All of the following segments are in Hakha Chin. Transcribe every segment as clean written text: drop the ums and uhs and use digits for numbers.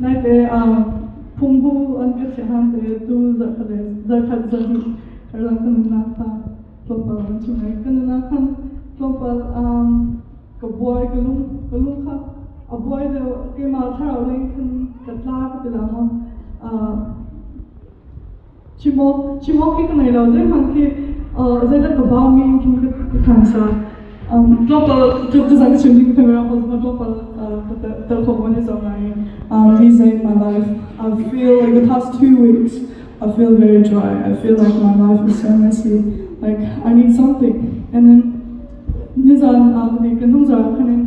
Naite phunghu an ka chiah hlan te tu zarhkhat le zarhkhat zarhhnih karlak ka nunnak kha tlawmpal an chim ai. Ka nunnak khan tlawmpal ka buai ka lung ka lung kha a buai deuh keimah thlarau lei khan ka tla ka ti la maw chim awk chim awk khi ka ngei lo zeihmanh khi zeidah ka baumi khin ka khan sa tlawmpal tuzan ka chim ding camera ko tlawmpal tel kho ko ni zong ngai these days in my life I feel like the past 2 weeks I feel very dry. I feel like my life is so messy, like I need something. And then nizan ni kan hnung zar khanin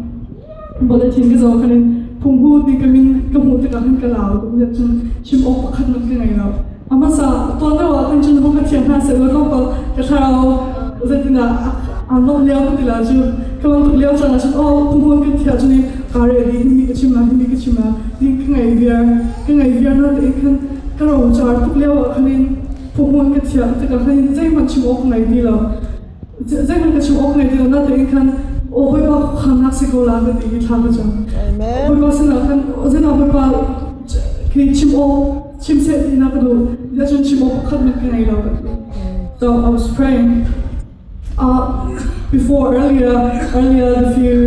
bulletin ka zoh khanin phunghu ti ka min ka hmuh tikah khan ka lau tuk zet cun chim awk pakhat man ka ngei lo. A hmasa tuan deuh ah khan cun hung ka thiam hna seh law tlawmpal ka thlarau zeitindah aa nuamh lio ka ti la cu ka bantuk lio caan ah cun aw phunghu an kan thiah cun kaa ready himi ka chim la himi ka chim la ti ka ngei viar ka ngei viar na tein khan ka rocar tuk lio ah khan in phunghu an ka thiah tikah khan zeihmanh chim awk ka ngei ti lo. Zeihmanh ka chim awk ngei ti lo natein khan aw Bawipa khuakhannak si ko la ka ti i thla ka cam. Bawipa sinah khan zeidah Bawipa khi chim awk chim seh ti na ka duh cun chim awk pakhat hmanh ka ngei lo ka ti. So I was praying. Before earlier the few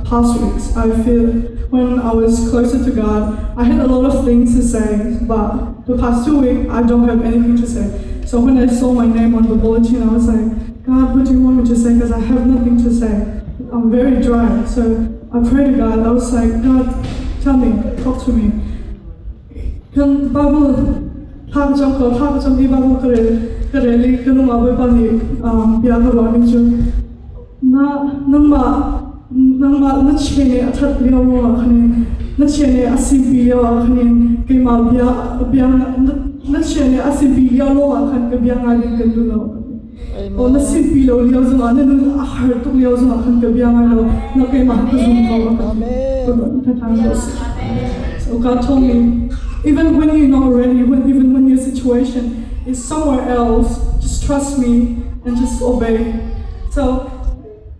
past weeks, I feel when I was closer to God, I had a lot of things to say, but the past 2 weeks I don't have anything to say. So when I saw my name on the bulletin, I was like, "God, what do you want me to say? Because I have nothing to say. I'm very dry." So I prayed to God. I was like, "God, tell me, talk to me." Kan Bible thla ka cam ko, thla ka cam i Bible ka rel i ka lung ah Bawipa nih bia ka ruahmi cu na nangmah nangmah na chene a that lio ruangah khan in na chene a sipi lio ah khan in keimah bia bia na chene a sipi lio lawngah khan ka bia ngai ding kan duh lo. O na sipi lo lio zongah na nun a har tuk lio zongah khan ka bia ngai lo na keimah ka zum ko a ka ti. So God told me, even when you're not ready, when even when your situation is somewhere else, just trust me and just obey. So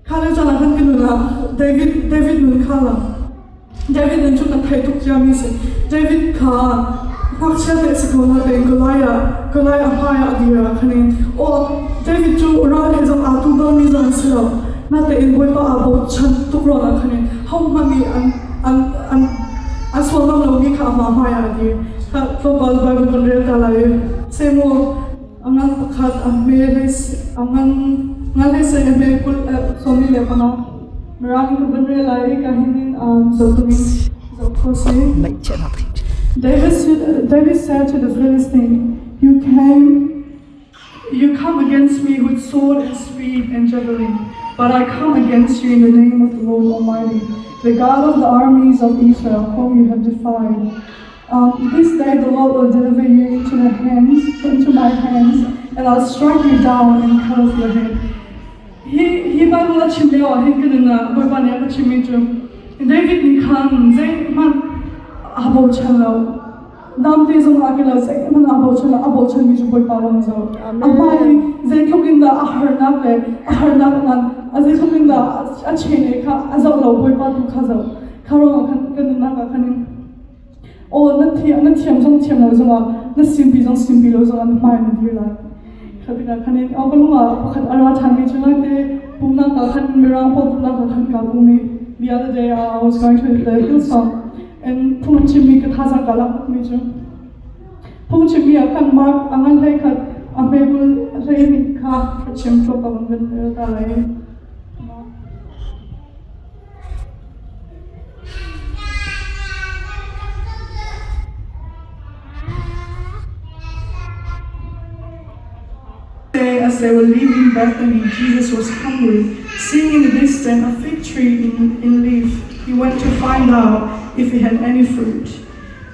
kha le chan ah khan ka nun ah David nun kha la David nun cu kan theih tuk ciami si. David kha ngakchia te si ko na tein Goliath a hmai ah a dir ah khan in aw David cu ral he zong aa tu balmi zong an si lo natein Bawipa aa bochan tuk ruangah khan in hohmanh nih an sual ngam lomi kha amah hmai ah a dir. Kha tlawmpal Bible kan rel ta lai i Samuel a ngan pakhat a hme hlei a ngan ngan hlei sei a hme kul sawmi le panga Mirang in ka van rel lai i ka hin in zohtung in zoh kho si. David said to the Philistine, You come against me with sword and spear and javelin, but I come against you in the name of the Lord Almighty, the God of the armies of Israel, whom you have defied. This day the Lord will deliver you into my hands, and I'll strike you down and cut off your head." Hi hi Bible a chim lio ah hin kan in Bawipa nih a ka chimmi cu David nih khan zeihmanh aa bochan lo. Namte zong ah kilo zeihmanh aa bochan lo. A bochanmi cu Bawipa lawng zo. A hmai i zeitluk in dah a harnak le a harnak ngan a zeitluk in dah a chene kha a zoh lo Bawipa tu kha zoh. Kha ruangah khan kan nunnak ah khan in aw na thiam zong thiam lo zongah na simpi zong simpi lo zongah na hmai na dir lai. Kha tikah khan in aw ka lung ah pakhat a ra ṭhanmi cu naite pumhnak ah khan Mirang pawl pumhnak ah khan kaa pum i the other day I was going to the Hillsong and phung chimmi ka thazaang kaa lak tukmi cu phung chimmi ah khan Mark a ngan hlei khat a hme kul hlei hnih kha ka chim tlawp ka van van rel ta lai. As they were leaving Bethany, Jesus was hungry. Seeing in the distance a fig tree in leaf, he went to find out if it had any fruit.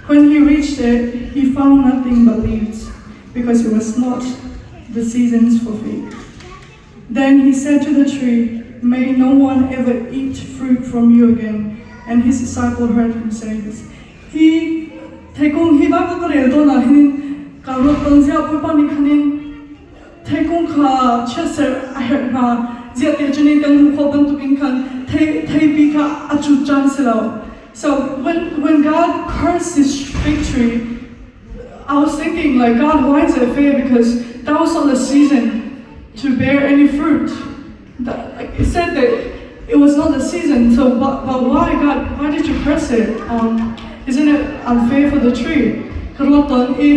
When he reached it, he found nothing but leaves. because it was not the seasons for fig. Then he said to the tree, May no one ever eat fruit from you again. And his disciple heard him say this. Hi theikung hi Bible ka rel tawn ah hin ka ruat tawn ziah Bawipa nih khan in theikung kha chiatserh a herh hna ziah ti cun in kan hmuh khawh bantukin khan thei theipi kha a cut caan si lo. So when God cursed this fig tree, I was thinking like, God, why is it fair? Because that was not the season to bear any fruit. That, like, it said that it was not the season. So, but why, God? Why did you curse it? Isn't it unfair for the tree? Ka ruat tawn i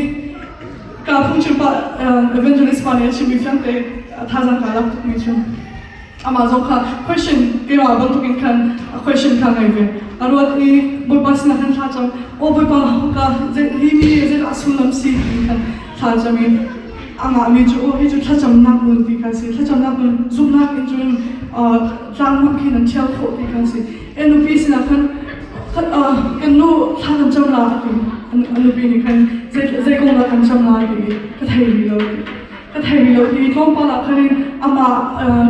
ka phungchim pa evangelist pa nih a chimmi fiang te thazaang ka lak tukmi cu amah zong kha question keimah bantukin khan a question kha ngei ve a ruat i Bawipa sinah khan thla cam aw Bawipa ka hi mi zeidah sullam si ti khan thla cam i a ngahmi cu aw hi cu thlacamnak nun ti kha si thlacamnak nun zumhnak in cun tlangmang khin an thial khawh ti kha si e nupi sinah khan kan nu thla kan cam la ti a nupi nih khan zei kong dah kan cam la ti ka thei rih lo ti ka thei rih lo ti tlawmpal ah khan in amah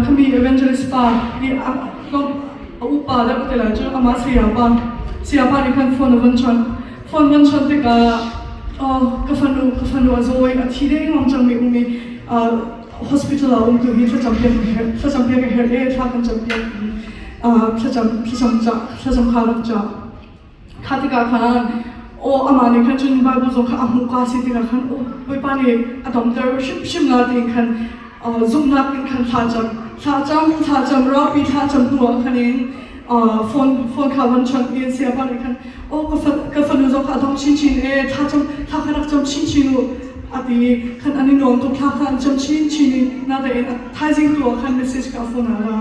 khami evangelist pa nih a upa deuh te lai cu amah sayapa sayapa nih khan phone a von chawnh phone von chawnh tikah ka fanu a zaw i a thi dengmang cangmi um i hospital ah um tu hi thlacam piak thlacam piak a herh e thla kan cam piak thlacam thlacam ca thlacam kha rak ca kha tikah khan aw amah nih khan cun Bible zong kha a hmuh ka si tikah khan aw Bawipa nih a damter hrimhrim la tiin khan zumhnak in khan thlacam thlacam thlacam raupi thlacam hnu ah khan in phone phone kha van chawnh i sayapa nih khan aw ka fanu zong kha a dong chinchin e thlacam thla kha rak cam chinchin u a ti khan an i nuam tuk thla kha an cam chinchin i natein thaizing tu ah khan message ka phone ah ra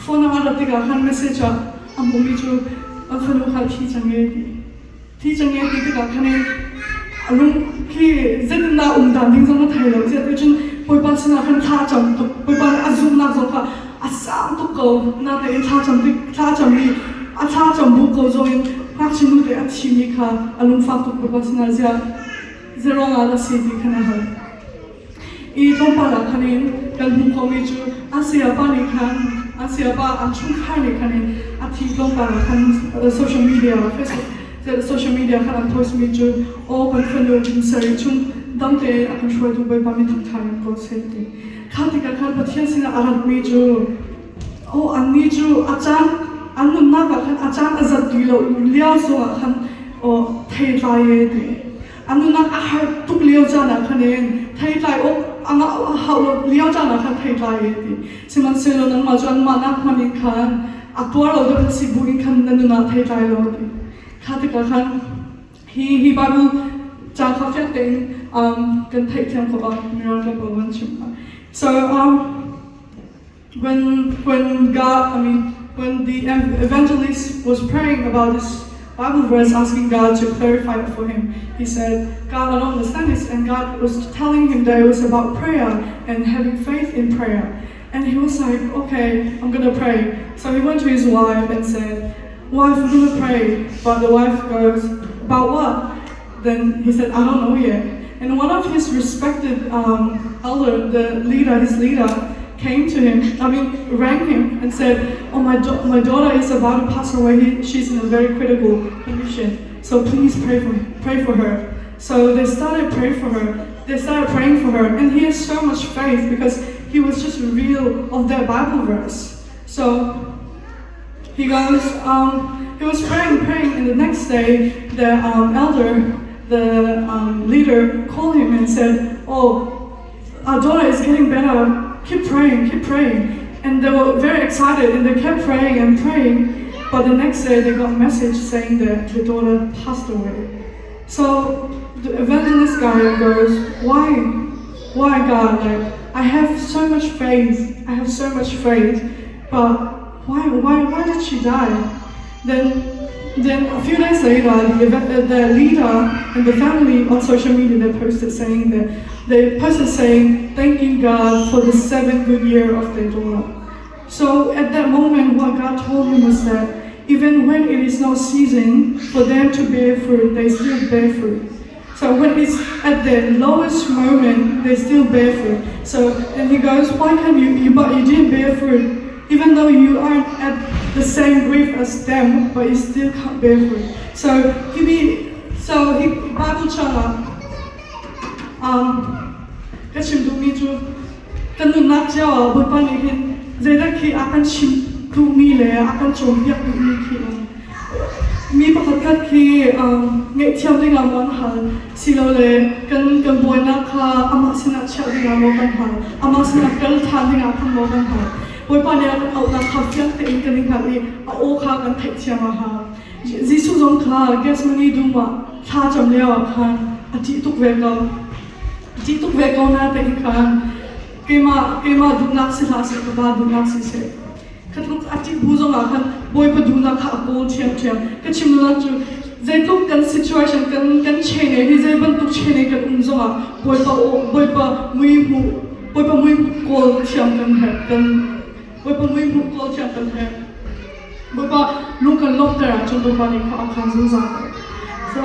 phone ah a rat tikah khan message ah a hmuhmi cu an fanu kha thi cang e ti thi cang e ti tikah khan in a lung khi zeitindah um dan ding zong a thei lo ziah cun Bawipa sinah khan thla cam tuk Bawipa nih a zumhnak zong kha a sang tuk ko natein thla cam tik thla cam i a thla cam bu ko zong in ngakchia nu te a thimi kha a lungfak tuk Bawipa sinah ziah zeruang ah dah si ti khan a hal I tlawmpal ah khan in kan hmuh khawhmi cu an sayapa nih khan an sayapa an chungkhar nih khan in a thi tlawmpal ah khan social media Facebook social media khan an post mi cu aw kan fanu kum sarih chung dam tein a kan hruaitu Bawipa min thangṭhat in ko seh ti kha tikah khan Pathian sinah a ratmi cu aw annih cu a caan an nunnak ah khan a caan a zat ti lo lio zongah khan aw theitlai e ti A nunak a har tuk lio caan ah khan in theitlai awk a ngah a hauh lo lio caan ah khan theitlai e ti. Sihmanhsehlaw nangmah cu anmah nak hmanh in khan a tuar lo deuh si bu in khan na nun ah theitlai lo ti. Kha tikah khan hi hi Bible ca kha fiang tein kan theihthiam khawh ah miracle ka van chim. So when God, I mean, when the evangelist was praying about this Bible verse, asking God to clarify it for him, he said, God, I don't understand this. And God was telling him that it was about prayer and having faith in prayer. And he was like, okay, I'm gonna pray. So he went to his wife and said, Wife, I'm gonna pray. But the wife goes, About what? Then he said, I don't know yet. And one of his respected elder, the leader, his leader, came to him, I mean, rang him and said, Oh, my daughter is about to pass away. She's in a very critical condition. So please pray for her. So they started praying for her. They started praying for her. And he has so much faith because he was just real of that Bible verse. So he goes, he was praying, praying, and the next day, the elder, the leader, called him and said, Oh, our daughter is getting better. Keep praying, keep praying. And they were very excited and they kept praying and praying. But the next day, they got a message saying that the daughter passed away. So the evangelist guy goes, Why? Why, God? Like, I have so much faith. I have so much faith. But why did she die? Then a few days later, the leader and the family on social media, they posted saying, thanking God for the 7 good year of their daughter. So at that moment, what God told him was that even when it is not season for them to bear fruit, they still bear fruit. So when it's at the lowest moment, they still bear fruit. So and he goes, why can you, you but you didn't bear fruit, even though you aren't at the same grief as them, but you still can't bear fruit. So he be so he Bible changah ka chim duhmi cu kan nunnak cio ah Bawipa nih hin zeidah khi a kan chimh duhmi le a kan cawnpiak duhmi khi um. Mi pakhatkhat khi ngaihthiam dingah maw an hal, silole kan kan buainak kha amah sinah chiah dingah maw kan hal, amah sinah kal ṭhan dingah khan maw kan hal. Bawipa nih a kan auhnak kha fiang tein kan i hngalh i a aw kha kan theihthiam a hau. Jesuh zong kha Gethsemane dum ah thla cam lioah khan a ṭih tuk ve ko. A ṭih tuk ve ko natein khan keimah keimah duhnak si hlah seh, ka Pa duhnak si seh. Kha tluk a ṭih bu zongah khan Bawipa duhnak kha a kawl ṭhiamṭhiam. Ka chimnak cu zeitluk kan situation kan kan chain hi zei bantuk chain kan um zongah Bawipa aw Bawipa mui hmuh Bawipa mui kawl thiam kan herh kan Bawipa mui hmuh kawl thiam kan herh. Bawipa lung kan lawmhter ahcun Bawipa nih khua a khan zungzal ko. So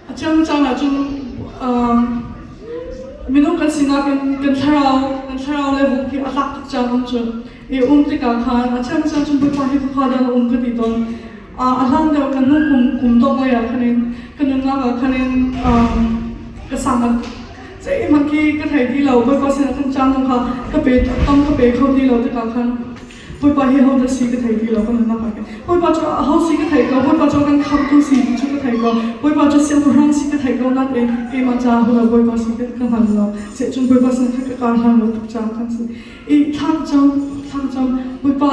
a cang caan ahcun minung kan sinak in kan thlarau level khi a tlak tuk caan um cun i um tikah khan a cang caan cun Bawipa hi khua dah na um ka ti tawn. A hlan deuh kan nung kum kum dong lei ah khan in ka nunnak ah khan in ka sangat zeihmanh khi ka thei ti lo. Bawipa sinah khan caan zong kha ka pe tam ka pe kho ti lo tikah khan Bawipa hi ho dah si ka thei ti lo ka nunnak ah hin. Bawipa cu aho si ka thei ko, Bawipa cu kan khamtu si ti cu ka thei ko, Bawipa cu siangpahrang si ka thei ko nain keimah caah ho dah Bawipa si ka hngal lo. Sehcun Bawipa sin khan ka kar hlan lo tuk caah khan si. I thlangcam, thlangcam, Bawipa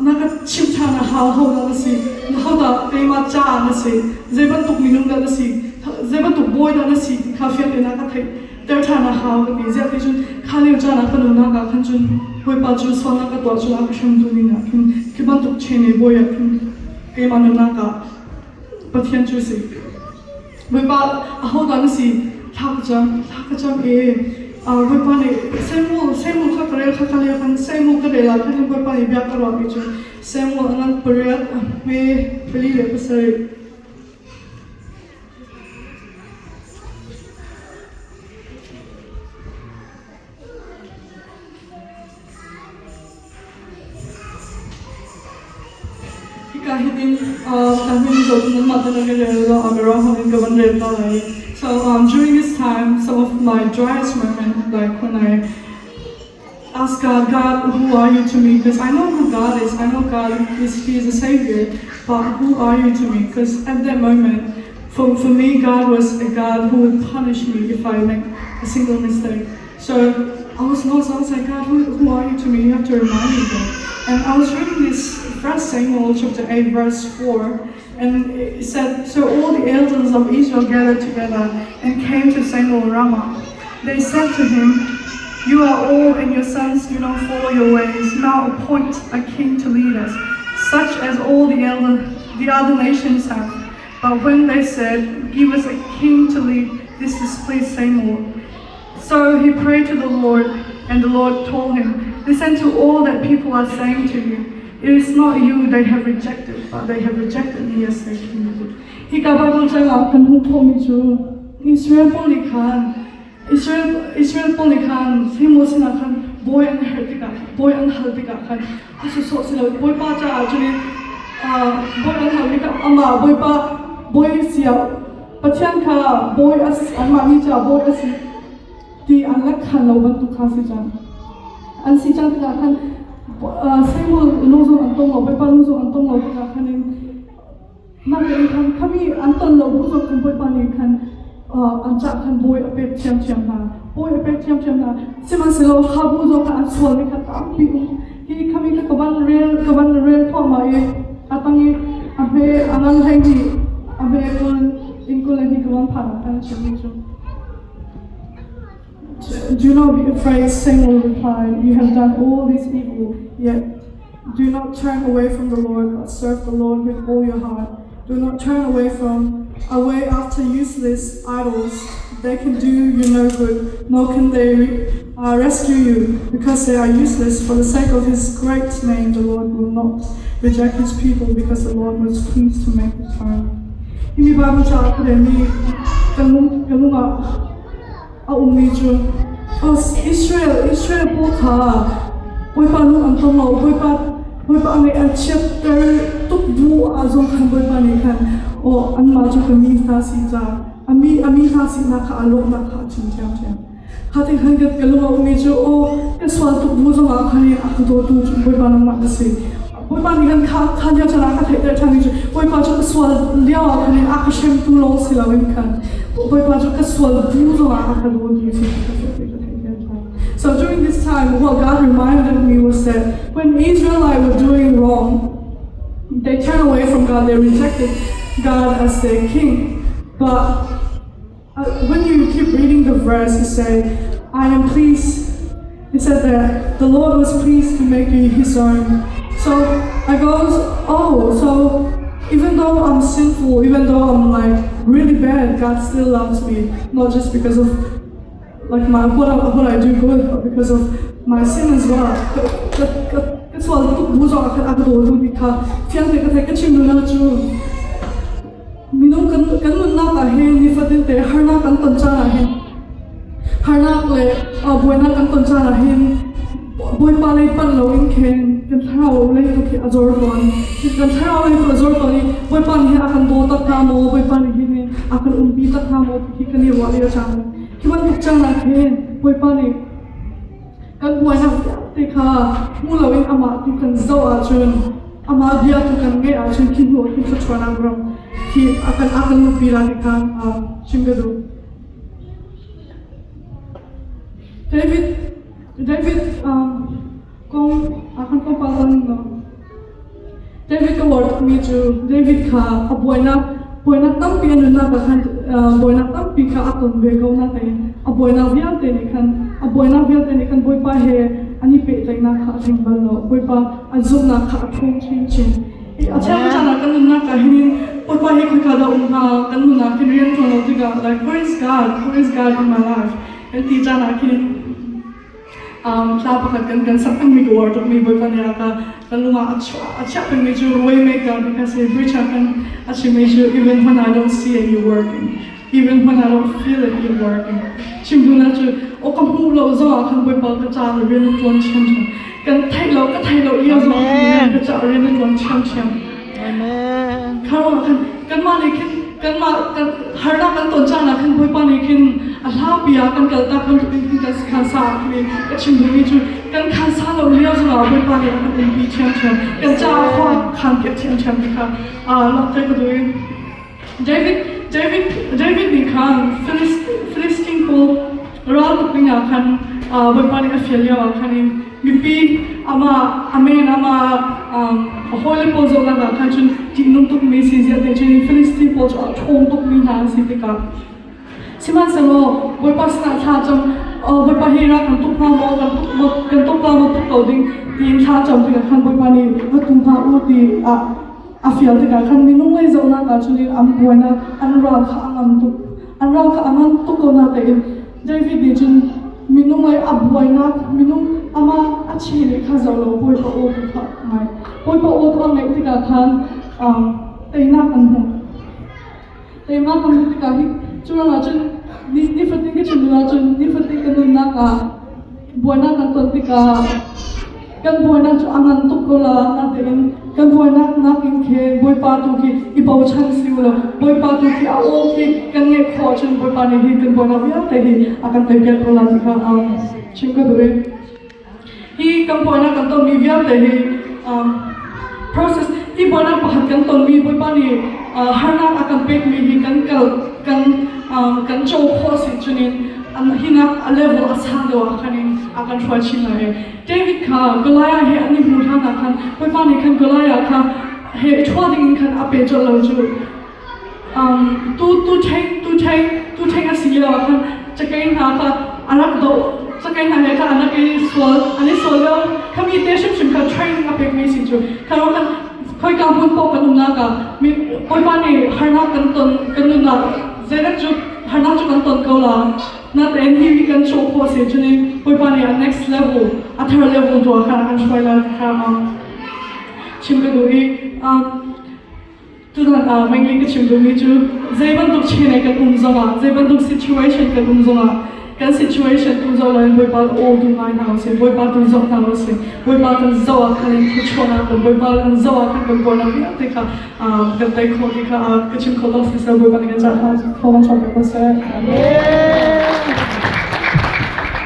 na ka chimh ṭhan a hau ho dah na si, na ho dah keimah caah na si, zei bantuk minung dah na si, zei bantuk bawi dah na si ti kha fiang tein a ka theih ter ṭhan a hau ka ti. Ziah ti cun kha lio caan ah ka nunnak ah khan cun Bawipa cu sualnak ka tuah cu a ka hremtu ding ah khin khi bantuk chain i bawi ah khin keimah nunnak ah Pathian cu si. Bawipa ahodah na si? Thla ka cam, thla ka cam i Bawipa nih Samuel, Samuel kha ka rel kha ka lio khan Samuel ka rel ah khan Bawipa nih bia ka ruahmi cu Samuel a ngan pariat, a hme 4 le 7. Hika hin kan zo nan mah te nan rel lo Abraham in ka van rel ta lai. So during this time, some of my driest moment, like when I ask God, "God, who are you to me?" Because I know who God is. I know God is He is a savior. But who are you to me? Because at that moment, for me, God was a God who would punish me if I make a single mistake. So I was lost. I was like, "God, who are you to me? You have to remind me again." And I was reading this First Samuel chapter 8, verse 4, and it said, "So all the elders of Israel gathered together and came to Samuel Ramah. They said to him, 'You are old and your sons do not follow your ways. Now appoint a king to lead us, such as all the other nations have.' But when they said, 'Give us a king to lead,' this displeased Samuel. So he prayed to the Lord, and the Lord told him, 'Listen to all that people are saying to you. It is not you they have rejected, but they have rejected me as their king.'" Hika Bible changah kan hmuh khawhmi cu Israel pawl nih khan Israel pawl nih khan Samuel sinah khan bawi an herh tikah, bawi an hal tikah khan a sawsawh si lo. Bawipa caah cun bawi an hal tikah amah Bawipa bawi si ah Pathian kha bawi as anmah nih caah bawi a si ti an lak khan lo bantuk kha si cang. An si cang tikah khan Samuel lung zong an tong lo, Bawipa lung zong an tong lo tikah khan in mah tein khan khami an ton lo bu zong khan Bawipa nih khan an cah khan bawi a pek ṭhiamṭhiam hna. Bawi a pek ṭhiamṭhiam hna. Sihmanhsehlaw kha bu zong kha an sualmi kha tampi um. Hi khami kha ka van rel thluahmah i a tang i a hme a ngan 12 a hme 20 in 22 ka van phan ah khan a chimmi cu, "Do not be afraid," Samuel replied. "You have done all this evil, yet do not turn away from the Lord, but serve the Lord with all your heart. Do not turn away after useless idols. They can do you no good, nor can they rescue you, because they are useless. For the sake of his great name, the Lord will not reject his people, because the Lord was pleased to make his home." Himi Bible ca ka relmi kan lung ka lung ah a ummi cu Israel Israel pawl kha Bawipa lung an tong lo. Bawipa Bawipa a ngaih an chiatter tuk bu ah zong khan Bawipa nih khan aw anmah cu ka mi hna si ca a mi hna sinak kha a lawmhnak kha a chim ṭhiamṭhiam. Kha ti khan ka lung a ummi cu aw ka sual tuk bu zongah khan a ka dawtu cu Bawipa nangmah na si. Bawipa nih khan kha kha lio caan ah ka theihter ṭhan cu Bawipa cu ka sual lio ah khan a ka hremtu lawng si loin khan Bawipa cu ka sual bu zongah a ka dawtu si ka theihter ṭhan. So during this time, what God reminded me was that when Israelites were doing wrong, they turned away from God, they rejected God as their king. But when you keep reading the verse, it say, I am pleased. He said that the Lord was pleased to make you his own. So I goes, oh, so even though I'm sinful, even though I'm like really bad, God still loves me. Not just because of like my what I do good, but because of my sin as well. Ka sual tuk bu zong ah khan a ka daw tu ti kha fiang te ka thei ka chim lu cu Minung kan nunnak ah hin nifatin te harnak kan ton caan ah hin harnak le buainak kan ton caan ah hin Bawipa lei panh loin khin kan thlarau lei tu khi a zor tawn. Kan thlarau lei tu a zor tawn i Bawipa nih hin a kan daw tak hnga maw, Bawipa nih hin a kan umpi tak hnga maw ti khi kan i ruah lio caan. Khi bantuk caan ah khin Bawipa nih kan buainak vialte kha hmu loin amah tu kan zoh ahcun amah bia tu kan ngeih ahcun khi hnu khi thluachuahnak ram khi a kan luhpi lai ti kha chim ka duh. David kong a kan tlawmpal on no. David ka uar tukmi cu David kha a buainak tampi a nunnak ah khan buainak tampi kha a ton ve ko nain a buainak vialte nih khan a buainak vialte nih khan Bawipa he an i pehtlaihnak kha a thleng bal lo. Bawipa a zumhnak kha a ṭhawng chinchin. A cheu caan ah kan nunnak ah hin Bawipa hi khoika dah um hnga kan nunnak hin rian ṭuan lo tikah like where is God where is God in my life kan ti caan ah khin Thla pakhat kan sak pengmi ka uar tukmi Bawipa nih a ka lung ah a chiah pengmi cu Waymaker ti kha si. Preacher kan a chimmi cu even when I don't see it, you working. Even when I don't feel it, you working. Chim duhnak cu aw ka hmuh lo zong ah khan Bawipa ka ca rian na ṭuan ṭhiamṭhiam. Kan theih lo ka theih lo lio zong ah khan ka ca rian na ṭuan ṭhiamṭhiam. Amen. Kha ruangah khan kanmah nih khin kanmah kan harnak kan ton caan ah khin Bawipa nih khin a hlapi ah kan kaltak bantuk in kan khan sa ah khin ka chim duhmi cu kan khan sa lo lio zongah Bawipa nih a kan umpi ṭhiamṭhiam kan caah khua khan piak ṭhiamṭhiam ti kha langhter ka duh i David David David nih khan Philistine pawl ral tuk ding ah khan Bawipa nih a fial lio ah khan in mipi amah amen amah a hawile pawl zohnak ah khan cun ṭihnung tukmi si ziah te cun Philistine pawl cu a ṭhawng tukmi hna an si tikah sihmanhsehlaw Bawipa sinah thla cam Bawipa hi rak kan tuk hna maw kan tuk maw kan tuk la maw tuk ko ding tiin thla cam tikah khan Bawipa nih va tu hna u ti ah a fial tikah khan minung lei zohnak ah cun an buainak an ral kha a ngan tuk an ral kha a ngan tuk ko na tein David nih cun minung lei a buainak minung amah a chi nih kha zoh lo Bawipa aw tu kha a ngai Bawipa aw tu a ngaih tikah khan teinak an hmu teinak an hmuh tikah hi cu ruangah cun ni nifatin ka chim duh ahcun nifatin ka nunnak ah buainak kan ton tikah Kan buainak cu a ngan tuk ko la natein kan buainak nakin khi Bawipa tu khi i bochan si u law Bawipa tu khi a aw khi kan ngeih khawh ahcun Bawipa nih hi kan buainak vialte hi a kan teipiak ko la ti kha chim ka duh i hi kan buainak kan tonmi vialte hi process hi buainak pakhat kan tonmi Bawipa nih harnak a kan pekmi hi kan kal kan kan co khawh si cunin hinak a level a sang deuh ah khan in a kan hruai chin lai David kha Goliath he an i hmuh hlan ah khan Bawipa nih khan Goliath kha he i ṭhua ding in khan a pe colh lo cu. Tu tu ṭheng tu ṭheng tu ṭheng a si lio ah khan cakei hna kha a rak doh cakei hna he khan an rak i sual an i sual lio khami te hrimhrim kha training a pekmi si cu kha ruang khan khoika hmun paoh kan umnak ah Bawipa nih harnak kan ton kan nunnak zeidak cu harnak cu kan ton ko la Natein hi mi kan cawh khawh si cun in Bawipa nih a next level, a third level tu ah khan a kan hruai lai ti kha chim ka duh i. Tutan ah mainly ka chim duhmi cu zei bantuk chin kan um zongah, zei bantuk situation kan um zongah, kan situation tu zoh loin Bawipa aw tu ngai hna usih, Bawipa tu zoh hna usih. Bawipa kan zoh ah khan in thluachuahnak kan Bawipa kan zoh ah khan kan buainak vialte kha kan tei khawh ti kha ka chim kho tawk siseh Bawipa nih kan cah hna khawh kan chuah ko seh. Amen.